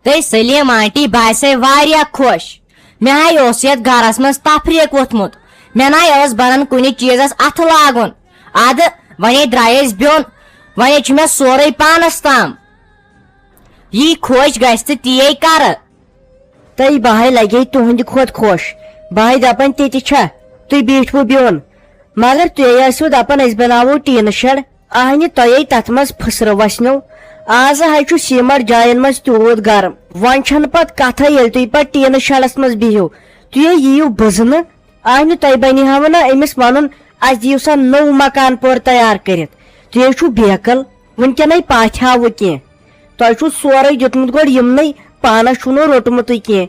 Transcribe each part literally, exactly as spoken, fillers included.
تہٕ سلیٖم آنٹی باسے واریاہ خۄش۔ مےٚ ہاے اوس یتھ گرس منٛز تفریٖق ووٚتھمُت۔ مےٚ ناے ٲس بنان کُنہِ چیٖزس اتھٕ لاگُن۔ ادٕ وۄنۍ درٛایے أسۍ بیوٚن۔ وۄنۍ چھُ مےٚ سورُے پانس تام۔ یی خۄش گژھِ تہٕ تی کرٕ۔ تہٕ بہٕ ہاے لگے تُہنٛدِ کھۄتہٕ خۄش۔ بہٕ ہاے دپان تہِ تہِ چھا، تُہۍ بیٖٹھوٕ بیوٚن۔ مگر تُہۍ ٲسِو دپان أسۍ بناوو ٹیٖنہٕ شڈ۔ اہنہِ تۄہے تتھ منٛز پھٕسرٕ وسنو۔ آز ہاے چھُ سیمٹ جاین منٛز تیوٗت گرم۔ وۄنۍ چھنہٕ پتہٕ کتھے ییٚلہِ تُہۍ پتہٕ ٹیٖنہٕ شڈس منٛز بِہِو۔ تُہۍ یِیِو بٕزنہٕ۔ اہنہِ تۄہہِ بنیہو نہ أمِس ونُن، اسہِ دِیِو سا نوٚو مکان پور تیار کٔرِتھ۔ تُہۍ ہے چھِو بیقل۔ وٕنکیٚنے پاتھیاوٕ کینٛہہ۔ تۄہہِ چھُو سورُے دیُتمُت گۄڈٕ یِمنٕے، پانس چھُو نہٕ روٚٹمُتٕے کینٛہہ۔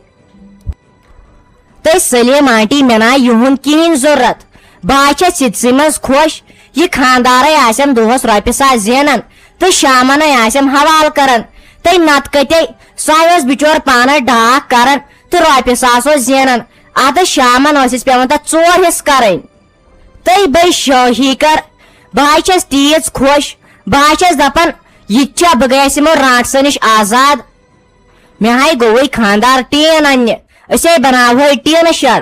تہٕ سلیٖم آنٹی، مےٚ ناے یِہُنٛد کِہیٖنۍ ضروٗرت۔ بہٕ ہا چھَس یِتسٕے منٛز خۄش۔ یہِ خانٛدارے آسٮ۪م دۄہس رۄپیہِ ساس زینان تہٕ شامنے آسٮ۪م حوالہٕ کران۔ تہٕ نتہٕ کتے سۄے ٲس بِچور پانس ڈاکھ کران تہٕ رۄپیہِ ساس اوس زینان۔ ادٕ شامن ٲسِس پٮ۪وان تتھ ژور حصہٕ کرٕنۍ۔ تہٕ بے شٲہی کر، بہٕ ہا چھَس تیٖژ خۄش۔ بہٕ ہا چھَس دپان، یہِ تہِ چھا، بہٕ گٔیَس یِمو رانٛٹسو نِش آزاد۔ مےٚ ہاے گوٚوُے خانٛدار ٹیٖن اننہِ، أسۍ ہے بناوہے ٹیٖنہٕ شڈ۔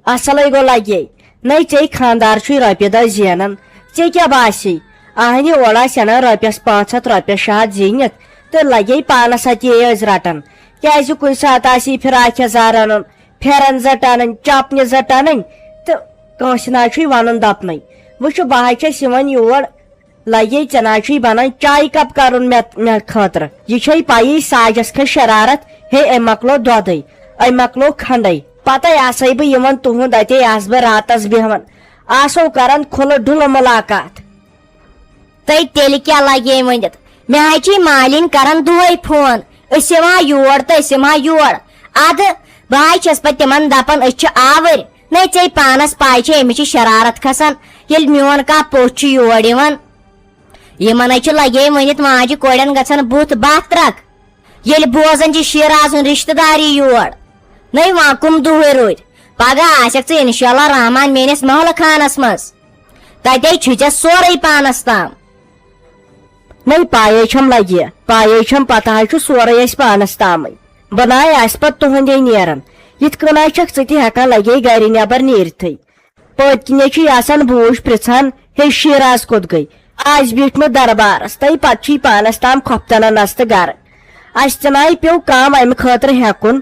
اصلے گوٚو لگے، نے ژےٚ خانٛدار چھُے رۄپیہِ دہ زینان، ژےٚ کیٛاہ باسی؟ اہنہِ اورٕ آسہِ انان رۄپیس پانٛژھ ہتھ، رۄپیس شےٚ ہتھ زیٖنِتھ تہٕ لگے پانس اتی أزۍ رٹان۔ کیازِ کُنہِ ساتہٕ آسی فراک یزار انُن، پھٮ۪رن زٹ انٕنۍ، چپنہِ زٹ انٕنۍ، تہٕ کٲنٛسہِ نہ حظ چھُے ونُن دپنٕے۔ وٕچھِو، بہٕ حظ چھَس یِوان یور، لگے ژےٚ نہ حظ چھُے بنان چایہِ کپ کرُن مےٚ، مےٚ خٲطرٕ۔ یہِ چھے پیی ساجس کھژ شرارت، ہے، أمۍ مۄکلو دۄدٕے، أمۍ مۄکلو کھنڈے۔ پتے آسے بہٕ یِوان تُہُنٛد، اتے آسہٕ بہٕ راتس بیہوان، آسو کران کھُلہٕ ڈُلہٕ مُلاقات۔ تہٕ تیٚلہِ کیٛاہ لگے ؤنِتھ؟ مےٚ حظ چھِ مالِنۍ کران دۄہے فون، أسۍ یِمہٕ ہا یور تہٕ أسۍ یِمہٕ ہا یور۔ ادٕ بہٕ حظ چھَس پتہٕ تِمن دپان، أسۍ چھِ آوٕرۍ۔ نے ژےٚ پانس پاے چھےٚ، أمِس چھِ شرارت کھسان، ییٚلہِ میون کانٛہہ پوٚژھ چھُ یور یِوان۔ یِمن حظ چھِ لگے ؤنِتھ، ماجہِ کورٮ۪ن گژھان بُتھ بتھ ترکھ۔ ییٚلہِ بوزان چھِ شیرازُن رشتہٕ داری یور، نے وۄنۍ کُم دُہٕے روٗدۍ؟ پگاہ آسکھ ژٕ انشاءاللہ رحمان میٲنِس محلہٕ خانس منٛز۔ تتے چھُے ژےٚ سورُے پانس تام۔ نے پایے چھم لگہِ، پایے چھم، پتہ حظ چھُ سورُے اسہِ پانس تامٕے۔ بہٕ ناے آسہٕ پتہٕ تُہنٛدے نیران۔ یِتھ کٔنۍ حظ چھکھ ژٕ تہِ ہٮ۪کان لگے گرِ نٮ۪بر نیٖرتھٕے۔ پٔتۍ کِنۍ چھُے آسان بوٗج پرژھان، ہے شیراز کوٚت گٔے؟ آز بیٖٹھ مےٚ دربارس، تہٕ پتہٕ چھُے پانس تام کھۄفتن نستہٕ گرٕ۔ اسہِ تہِ ناے پیوٚو کم امہِ خٲطرٕ ہٮ۪کُن۔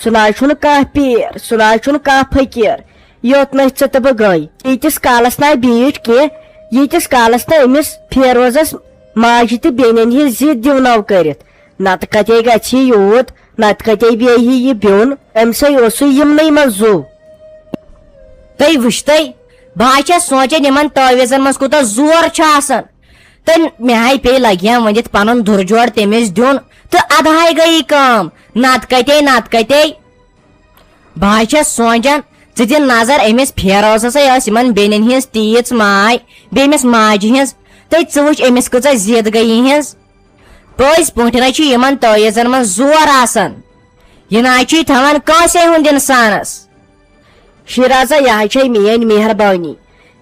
سُہ ناے چھُنہٕ کانٛہہ پیٖر، سُہ ناے چھُنہٕ کانٛہہ فقیٖر۔ یوت نہٕ ژٕ تہٕ بہٕ گٔے۔ ییٖتِس کالس ناے بیٖٹھ کینٛہہ، ییٖتِس کالس نہٕ أمِس فیروزس ماجہِ تہٕ بیٚنٮ۪ن ہٕنٛز ضد دِونو کٔرِتھ۔ نتہٕ کتے گژھِ یہِ یوٗت، نتہٕ کتے بیٚہہِ یہِ بیوٚن، أمۍ سٕے اوسُے یِمنٕے منٛز زُو۔ تُہۍ وٕچھتَے، بہٕ ہا چھَس سونٛچان یِمن تعویٖذن منٛز کوٗتاہ زور چھُ آسان۔ تہٕ مےٚ ہاے پیٚیہِ لگہِ ہا ؤنِتھ پنُن دُرجوڑ تٔمِس دیُن، تہٕ ادٕ ہاے گٔیی کٲم، نتہٕ کتے، نتہٕ کتے۔ بہٕ ہا چھَس سونٛچان، ژٕ دِ نظر أمِس فیروزس، ہے ٲس یِمن بیٚنٮ۪ن ہٕنٛز تیٖژ ماے، بیٚیہِ أمِس ماجہِ ہٕنٛز، تہٕ ژٕ وٕچھ أمِس کۭژاہ ضد گٔیی ہٕنٛز۔ پٔزۍ پٲٹھۍ چھُ یِمن تعویٖذن منٛز زور آسان۔ یہِ نہ چھُے تھاوان کٲنٛسے ہُنٛد اِنسانس۔ شیرازا، یہِ حظ چھے میٲنۍ مہربٲنی،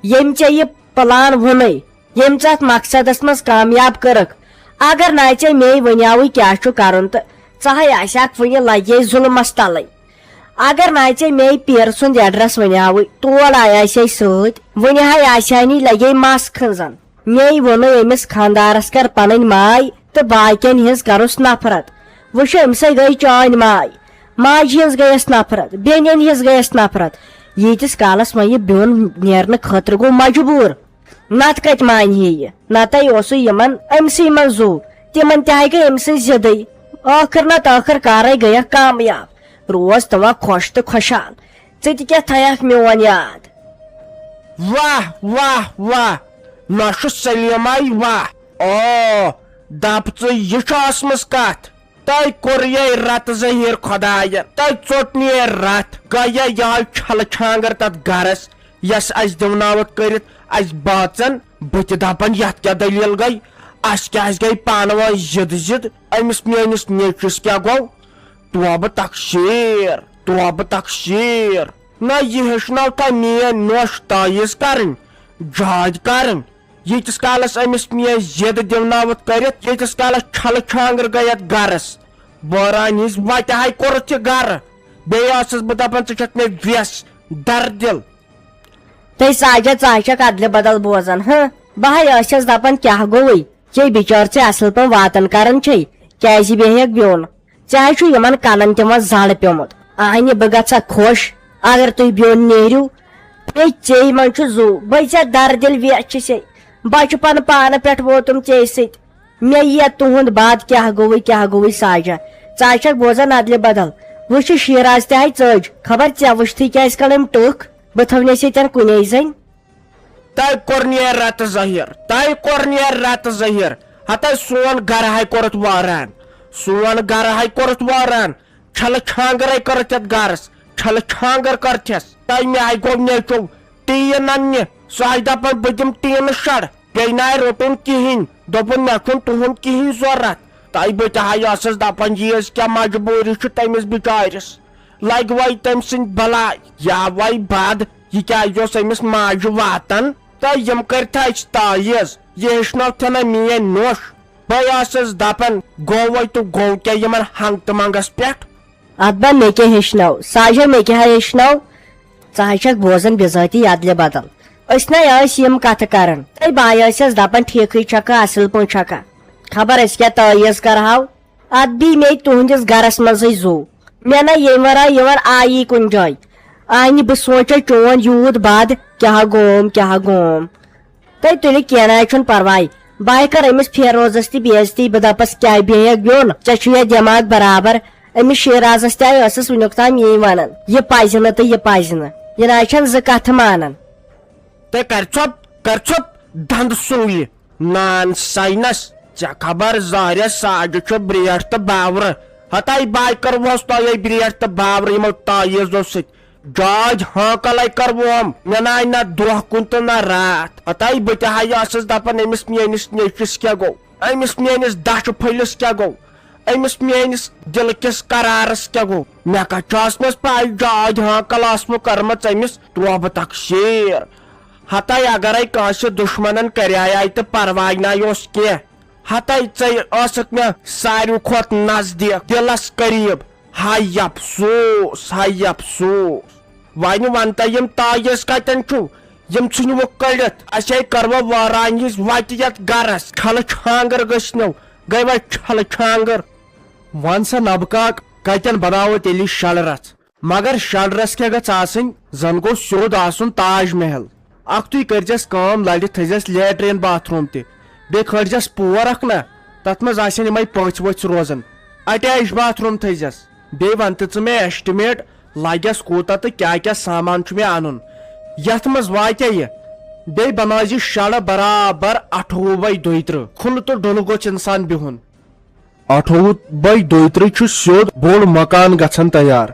ییٚمۍ ژےٚ یہِ پلان ووٚنُے، ییٚمۍ ژٕ اتھ مقصدس منٛز کامیاب کٔرٕکھ۔ اگر نہ ژےٚ مے ؤنیاوُے کیٛاہ چھُ کرُن تہٕ ژٕ ہاے آسہِ ہاکھ وُنہِ لگے ظُلمس تلے۔ اگر نہ ژےٚ مے پیرٕ سُنٛد ایڈرس ؤنیاوُے، تور آے آسہِ ہے سۭتۍ، وُنہِ ہاے آسہِ ہا نی لگے مس کھنزن۔ مے ووٚنُے أمِس خانٛدارس کر پنٕنۍ ماے تہٕ باقین ہٕنٛز کرُس نفرت۔ وٕچھ، أمۍ سٕے گٔے چٲنۍ ماے، ماجہِ ہٕنٛز گٔیس نفرت، بیٚنٮ۪ن ہٕنٛز گٔیس نفرت۔ ییٖتِس کالس وۄنۍ یہِ بیوٚن نیرنہٕ خٲطرٕ گوٚو مجبوٗر، نتہٕ کتہِ مانہِ ہے یہِ؟ نتے اوسُے یِمن أمۍ سٕے منٛز زُو، تِمن تہِ ہاے گٔے أمۍ سٕنٛز ضدٕے۔ ٲخٕر نتہٕ ٲخٕر کارے گٔیکھ کامیاب، روز تہٕ وۄنۍ خۄش تہٕ خۄشحال۔ ژٕ تہِ کیٛاہ تھایکھ میون یاد؟ واہ، واہ، واہ، نہ چھُ سلیمے واہ۔ او، دپ ژٕ، یہِ چھُ ٲسمٕژ کتھ۔ تۄہہِ کوٚر یے رتہٕ ظٲہِر خۄدایَن، تۄہہِ ژوٚٹ نہٕ یے رتھ، گٔیے یِہوٚے چھلہٕ چھانٛگر تتھ گرس، یس اسہِ دِوناوتھ کٔرِتھ اسہِ بٲژن۔ بہٕ تہِ دپن، یتھ کیٛاہ دٔلیٖل گٔے؟ اسہِ کیٛازِ گٔے پانہٕ وٲنۍ ضد ضد؟ أمِس میٲنِس نیٚچوِس کیٛاہ گوٚو؟ توبہٕ تقصیر، توبہٕ تقصیر۔ نہ، یہِ ہیٚچھنٲو تۄہہِ میٲنۍ نوش تٲویٖز کرٕنۍ، جاج کرٕنۍ۔ ییٖتِس کالس أمِس میٲنۍ ضد دِوناوتھ کٔرِتھ، ییٖتِس کالس چھلہٕ چھانٛگر گٔے اتھ گرس، بوران ہٕنٛز وتہِ ہاے کوٚرُتھ یہِ گرٕ۔ بیٚیہِ ٲسٕس بہٕ دپان، ژٕ چھکھ مےٚ ویس دردِل۔ تہٕ ساجہ، ژٕ ہاے چھکھ ادلہِ بدل بوزان۔ ہہ، بہٕ ہاے ٲسس دپان، کیاہ گوٚوُے؟ ژے بِچٲر ژے اصل پٲٹھۍ واتان کران چھے، کیازِ بیہکھ بیوٚن؟ ژےٚ ہاے چھُ یِمن کنن تہِ منٛز زڑ پیومُت۔ اہنہِ، بہٕ گژھا خۄش، اگر تُہۍ بیوٚن نیرِو۔ ہے، ژے منٛز چھُ زُو، بہٕ ژےٚ دردِل ویچھ چھسے۔ بہٕ چھُ پنہٕ پانہٕ پٮ۪ٹھ ووتُم ژے سۭتۍ۔ مےٚ یِیہ تُہُنٛد بد، کیٛاہ گوٚوُے، کیٛاہ گوٚوُے ساجہ؟ ژٕ ہاے چھکھ بوزان ادلہِ بدل۔ وٕچھ، شیراز تہِ ہاے ژٔج، خبر ژےٚ وٕچھتھٕے کیٛازِ کٔڑٕم ٹٕکھ؟ بہٕ تھاونَے ژےٚ تٮ۪ن کُنے زٔنۍ۔ تۄہہِ کوٚر نیرٕ رتہٕ ظٲہِر، تۄہہِ کوٚر نیرٕ رتہٕ ظٲہِر۔ ہتاے سون گرٕ ہاے کوٚرُتھ وٲران، سون گرٕ ہاے کوٚرُتھ وٲران۔ چھلہٕ چھانگرے کٔرٕتھ یتھ گرس، چھلہٕ چھانگر کٔرتھس۔ تۄہہِ مےٚ ہاے گوٚو نیچو ٹیٖن اننہِ، سُہ ہاے دپان بہٕ دِمہٕ ٹیٖنہٕ شڈ۔ بیٚیہِ ناے روٚٹُن کِہیٖنۍ، دوٚپُن مےٚ چھُنہٕ تُہُنٛد کِہیٖنۍ ضروٗرت۔ تۄہہِ بہٕ تہِ ہاے ٲسٕس دپان، ییٖژ کیٛاہ مجبوٗری چھِ تٔمِس بِچٲرِس۔ لگہِ وۄنۍ تٔمۍ سٕنٛدۍ بلاے، یا وۄنۍ بد، یہِ کیٛازِ اوس أمِس ماجہِ واتان؟ تہٕ یِم کٔرۍ تھچ تٲویٖز، یہِ ہیٚچھنٲوتھے نہ میٲنۍ نوٚش۔ بہٕ ٲسٕس دپان، گوٚو وۄنۍ تہٕ گوٚو کیٛاہ یِمن ہنٛگتہٕ منٛگس پٮ۪ٹھ؟ ادٕ بہ مےٚ کیٛاہ ہیٚچھنٲو؟ ساجہ، مےٚ کیٛاہ ہیٚچھنٲو؟ ژٕ ہاے چھکھ بوزان بِذٲتی ادلہِ بدل۔ أسۍ نے ٲسۍ یِم کتھٕ کران۔ تہٕ بہٕ ٲسس دپان، ٹھیکھٕے چھکھا، اصل پٲٹھۍ چھکھا؟ خبر أسۍ کیٛاہ تٲویٖز کرہاو؟ اتھ بی مے تُہنٛدِس گرس منٛزٕے زُو۔ مےٚ نہ ییٚمہِ ورٲے یِوان آیی کُنہِ جایہِ۔ آینہِ بہٕ سونٛچے چون یوٗت بد، کیٛاہ گوم، کیٛاہ گوم۔ تہٕ تُلہِ کینٛہہ نہ چھُنہٕ پرواے۔ بہٕ ہاے کر أمِس فیروزس تہِ بے عزتی، بہٕ دپس کیٛاہ بیٚہکھ بیوٚن، ژےٚ چھُ یا دٮ۪ماغ برابر؟ أمِس شیرازس تہِ ہاے ٲسٕس وُنیُک تام یی ونان، یہِ پزِ نہٕ تہٕ یہِ پزِ نہٕ، یہِ نہ حظ چھنہٕ زٕ کتھٕ مانان۔ تہٕ کر ژھۄپ، کر ژھۄپ دند سوٗلہِ۔ نان ساینس، ژےٚ خبر زہرس ساجہِ چھُ برٛیٹھ تہٕ باورٕ۔ ہتاے باے کٔروہس تۄہے برٛیٹھ تہٕ باورٕ یِمو تٲویٖزو سۭتۍ۔ جاج ہانکلے کٔروہم، مےٚ نہ آیہِ نہ دۄہ کُن تہٕ نہ راتھ۔ ہتاے بہٕ تہِ ہا ٲسٕس دپان، أمِس میٲنِس نیٚچوِس کیٛاہ گوٚو؟ أمِس میٲنِس دچھِ پھٔلِس کیٛاہ گوٚو؟ أمِس میٲنِس دِلہٕ کِس قرارس کیٛاہ گوٚو؟ مےٚ کتہِ چھِ ٲسمٕژ پاے جاج ہانکل آسمہٕ کٔرمٕژ أمِس توبہٕ تقصیر۔ ہتاے اگرے کٲنٛسہِ دُشمنن کریایے تہٕ پرواے نہ اوس کینٛہہ۔ ہتاے ژے ٲسکھ مےٚ ساروی کھۄتہٕ نزدیٖک، دِلس قریب۔ ہاے افسوس، ہاے افسوس۔ وۄنۍ ون تہ، یِم تٲویٖز کتٮ۪ن چھِو؟ یِم ژھٕنِوُکھ کٔڑِتھ۔ اسے کٔروٕ وٲران ہِنٛز وتہِ یتھ گرس۔ چھلہٕ چھانگر گٔژھنو، گٔے وۄنۍ چھلہٕ چھانگر۔ ون سا نبہٕ کاک، کتٮ۪ن بناوو تیٚلہِ یہِ شڈ رژھ؟ مگر شڈ رژھ کیٛاہ گٔژھ آسٕنۍ؟ زن گوٚژھ سیوٚد آسُن تاج محل۔ اکھتُے کٔرۍزٮ۪س کٲم، لرِ تھٲیزٮ۪س لیٹرین باتھ روم تہِ، بیٚیہِ کھٲلۍزٮ۪س پور اکھ نا، تتھ منٛز آسن یِمے پٔژھۍ ؤژھۍ روزان، اٹیچ باتھ روم تھٲیزٮ۪س۔ بیٚیہِ ون تہٕ ژٕ مےٚ estimate، لگٮ۪س کوٗتاہ تہٕ کیٛاہ کیٛاہ سامان چھُ مےٚ انُن، یتھ منٛز واتیٛاہ یہِ؟ بیٚیہِ بنٲوزِ شڈٕ برابر اٹھووُہ بے دۄیہِ ترٕٛہ، کھُلہٕ تہٕ ڈُلہٕ گوٚژھ انسان بِہُن۔ اٹھووُہ بے دۄیہِ ترٕٛہ چھُ سیوٚد بوٚڑ مکان گژھان تیار۔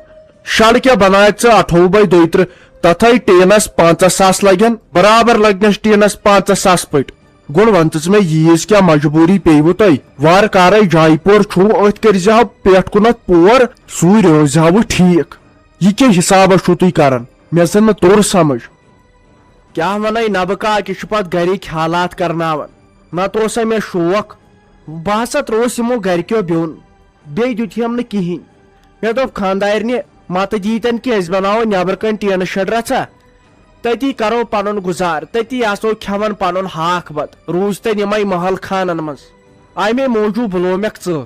شڈ کیٛاہ بنایکھ ژٕ اٹھووُہ بے دۄیہِ ترٕٛہ؟ تتھے ٹینس پنژاہ ساس لگن، برابر لگنس ٹینس پنژاہ ساس پٔٹۍ۔ گوٚڑ ون تہٕ ژٕ مےٚ، ییٖژ کیٛاہ مجبوٗری پیٚیوٕ تۄہہِ؟ وارٕ کارے جایہِ پور چھُو، أتھۍ کٔرۍزِہاو پٮ۪ٹھ کُنتھ پور، سُے روزِہاوٕ ٹھیٖک۔ یہِ کیٛاہ حسابا چھُو تُہۍ کران؟ مےٚ زن نہٕ توٚر سمجھ۔ کیٛاہ ونے نبہٕ کاک، یہِ چھُ پتہٕ گرِکۍ حالات کرناوان۔ نتہٕ اوسا مےٚ شوق؟ بہٕ ہسا ترووُس یِمو گرِکیو بیوٚن، بیٚیہِ دیُت یِم نہٕ کِہینۍ۔ مےٚ دوٚپ خانٛدارنہِ، متہٕ دیٖتن کینٛہہ، أسۍ بناوو نٮ۪برٕ کنہِ ٹیٖنہٕ شڈ رژھا، تٔتی کرو پنُن گُزار، تٔتی آسو کھٮ۪وان پنُن ہاکھ بتہٕ، روٗزتن یِمے محل خانن منٛز۔ امے موٗجوٗب بُلومکھ ژٕ۔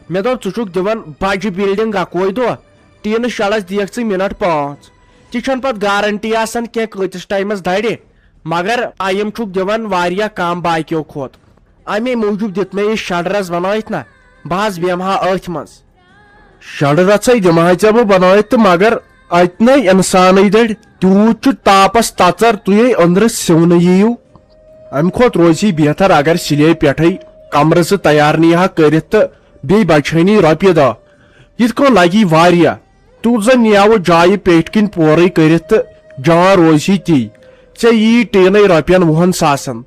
مےٚ دوٚپ، ژٕ چھُکھ دِوان بجہِ building اکوے دۄہ، ٹیٖنہٕ شڈس دِیکھ ژٕ منٹ پانٛژھ۔ تہِ چھنہٕ پتہٕ guarantee آسان کینٛہہ کۭتِس ٹایمس درِ، مگر ٹایم چھُکھ دِوان واریاہ کم باقیو کھۄتہٕ۔ امے موٗجوٗب دیُت مےٚ یہِ شڈ رژھ بنٲوِتھ نہ، بہٕ حظ بیٚہمہٕ ہا أتھۍ منٛز۔ شڈ رژھے دِمہٕ ہا ژےٚ بہٕ بنٲوِتھ تہٕ مگر اتہِ نے انسانٕے دٔرۍ، تیوٗت چھُ تاپس تژر، تُہۍ ہے أنٛدرٕ سِونہٕ یِیِو۔ امہِ کھۄتہٕ روزِ بہتر اگر سِلے پٮ۪ٹھے کمرٕ زٕ تیار نیٖہا کٔرِتھ تہٕ بیٚیہِ بچہٲنی رۄپیہِ دہ۔ یِتھ کٔنۍ لگی واریاہ۔ تیوٗت زن نیاوٕ جایہِ پیٹھۍ کِنۍ پورٕے کٔرِتھ تہٕ جان روزِ تی۔ ژےٚ یی ٹیٖنٕے رۄپین وُہن ساسن،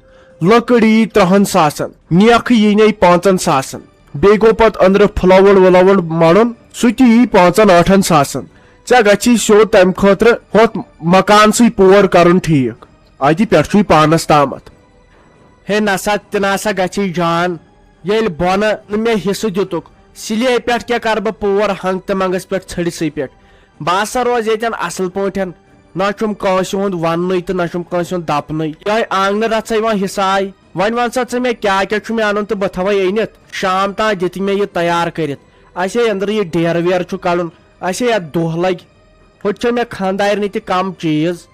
لٔکٕر یی ترٕہن ساسن، نیکھٕ یی نے پانٛژن ساسن۔ بیٚیہِ گوٚو پتہٕ أنٛدرٕ پھُلوُر وُلوُر مڑُن، سُہ تہِ یی پانٛژن ٲٹھن ساسن۔ ژےٚ گژھی سیوٚد تمہِ خٲطرٕ ہۄتھ مکانسٕے پور کرُن ٹھیٖک۔ اتہِ پٮ۪ٹھ چھُے پانس تامتھ۔ ہے نسا، تہِ نسا گژھی جان۔ ییٚلہِ بۄنہٕ نہٕ مےٚ حصہٕ دِتُکھ، سِلیے پٮ۪ٹھ کیٛاہ کَرٕ بہٕ پور ہنٛگ تہٕ منٛگَس پٮ۪ٹھ ژھٔڑِس پٮ۪ٹھ؟ بہٕ ہسا روزٕ ییٚتٮ۪ن اَصٕل پٲٹھۍ، نہ چھُم کٲنٛسہِ ہُنٛد وَننُے تہٕ نہ چھُم کٲنٛسہِ ہُنٛد دَپنُے۔ یِہوٚے آنٛگنہٕ رَژھَے وۄنۍ حِصہٕ آے۔ وۄنۍ وَن سا ژٕ مےٚ کیٛاہ کیٛاہ چھُ مےٚ اَنُن تہٕ بہٕ تھاوَے أنِتھ۔ شام تام دِتہٕ مےٚ یہِ تیار کٔرِتھ۔ اَسے أنٛدرٕ یہِ ڈیرٕ ویرٕ چھُ کَڑُن، اَسے اَتھ دۄہ لَگہِ۔ ہُتہِ چھےٚ مےٚ خانٛدارنہِ تہِ کَم چیٖز۔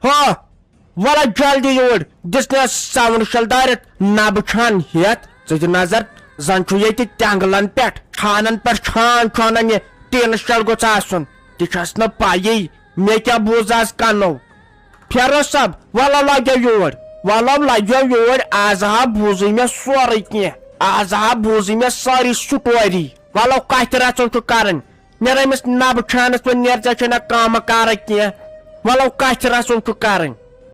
ہو، وَلہٕ جلدی یوٗرۍ، دِژ نہٕ ساوُنٛڈ شَل دٲرِتھ نَبہٕ چھان ہٮ۪تھ۔ ژٕ دِ نظر، زَن چھُ ییٚتہِ تٮ۪نٛگلَن پٮ۪ٹھ، چھانَن پٮ۪ٹھ چھان چھُ اَنان یہِ، ٹیٖنہٕ شَل گوٚژھ آسُن۔ تہِ چھَس نہٕ پَیی، مےٚ کیٛاہ بوٗز آز کَنو۔ فیروز صٲب، وَلہٕ لَگیو یوٗرۍ، وَلہٕ لَگیو یوٗرۍ، آز ہا بوٗزٕے مےٚ سورُے کینٛہہ، آز ہا بوٗزٕے مےٚ سٲرٕے سٹوری۔ وَلہٕ کَتھِ رَژھو چھُ کَرٕنۍ، نیر أمِس نَبہٕ چھانَس پٮ۪ٹھ، نیر، ژےٚ چھےٚ نہ کٲمہ کارہ کینٛہہ۔ وَلہٕ کَتھِ رَژھو چھُ کَرٕنۍ۔